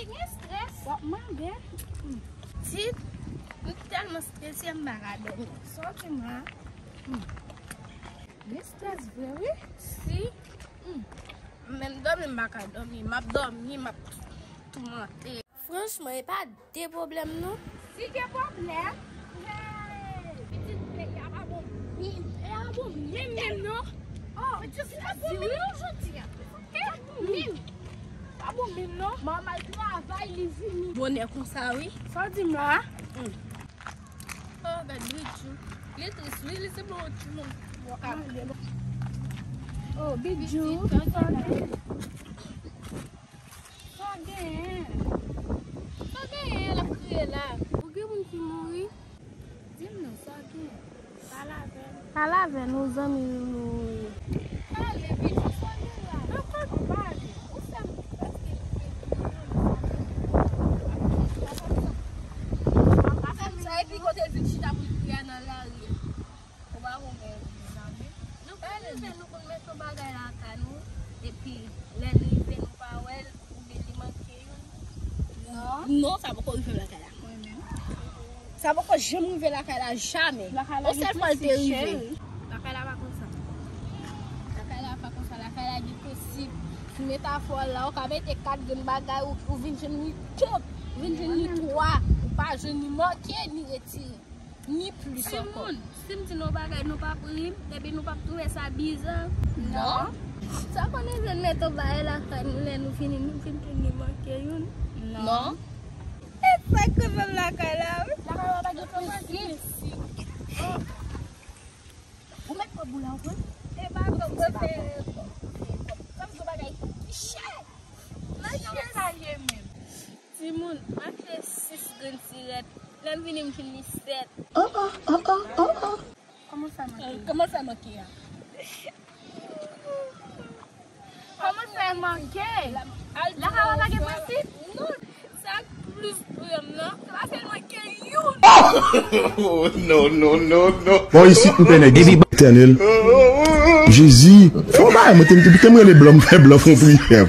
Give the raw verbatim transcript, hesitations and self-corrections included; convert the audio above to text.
Gen strès. W ap mande. Hmm. Tit, m tèlman strese, m pa ka dòmi. Sa w di m la? Hmm. Gen strès vre, wi. Si. Hmm. Menm dòmi, m pa ka dòmi. M ap dòmi, m ap toumante. Franchman, e pa de pwoblèm, non. Si gen pwoblèm, hey, pitit peyi a pa bon menm. E pa bon menm, menm, non. Oh, pitit peyi a pa bon menm, non, jodi a. Menm. Pa bon menm, non. Mwen al travay, li vini. Bonè konsa, wi. Sa w di m la? Hmm. Oh, gad Bidjou. Li tris, wi, li se bon timoun. Oh, Bidjou. Sa w genyen? Sa w genyen? Sa w genyen, l ap kriye la? Ou gen moun ki mouri? Di m non, sa w genyen? Pale avè m. Pale avè nou, zanmi nou ye. Ale, Bidjou, sa w gen la? Nan kòk pale. Ou fè m prèske sa epi kote l vin chita pou l kriye nan lari a. Ou pa konprann sa, wi. Nou pa rive, nou konn met yon bagay lakay nou, epi lè n rive, nou pa wè l, oubyen li manke youn. Non. Non, sa poko rive lakay la. Mwen menm. Sa poko janm rive lakay la, jamè. Yon sèl fwa l te rive. Lakay la pa konsa. Lakay la pa konsa. Lakay la gen prensip. Sou metafò la, ou ka mete kat grenn bagay, ou, ou vin jwenn li tout. Ou vin jwenn li twa. Ou pa jwenn li manke, ni retire. Ni plis ankò. Timoun, si m di nou bagay, nou p ap ri m, epi nou p ap twouve sa biza? Non. Sa konnen jwenn met yon bagay lakay nou, lè nou fini, nou fin fini manke youn? Non. E sa k rive m lakay la, wi. Lakay la pa gen prensip. Ou met kòb ou la, ou pran? E pa kòb mwen fè. Kòm se bagay ki chè. Nan jan sa ye menm. Timoun, m achte sis grenn sirèt. Lè m vini, m jwenn li sèt. Oh, oh, oh, oh, oh, oh. Kòman sa manke? Kòman sa manke a? Kòman sa manke? Lakay la pa gen prensip? Non. Sa k plis pran m nan, se pa sèlman ke youn. Oh, non, non, non, non. Bon, isit m pè nèg isit. Etènèl. Jezi. Fò bay mwen te m te m rele blan, m fè blan fon priyè.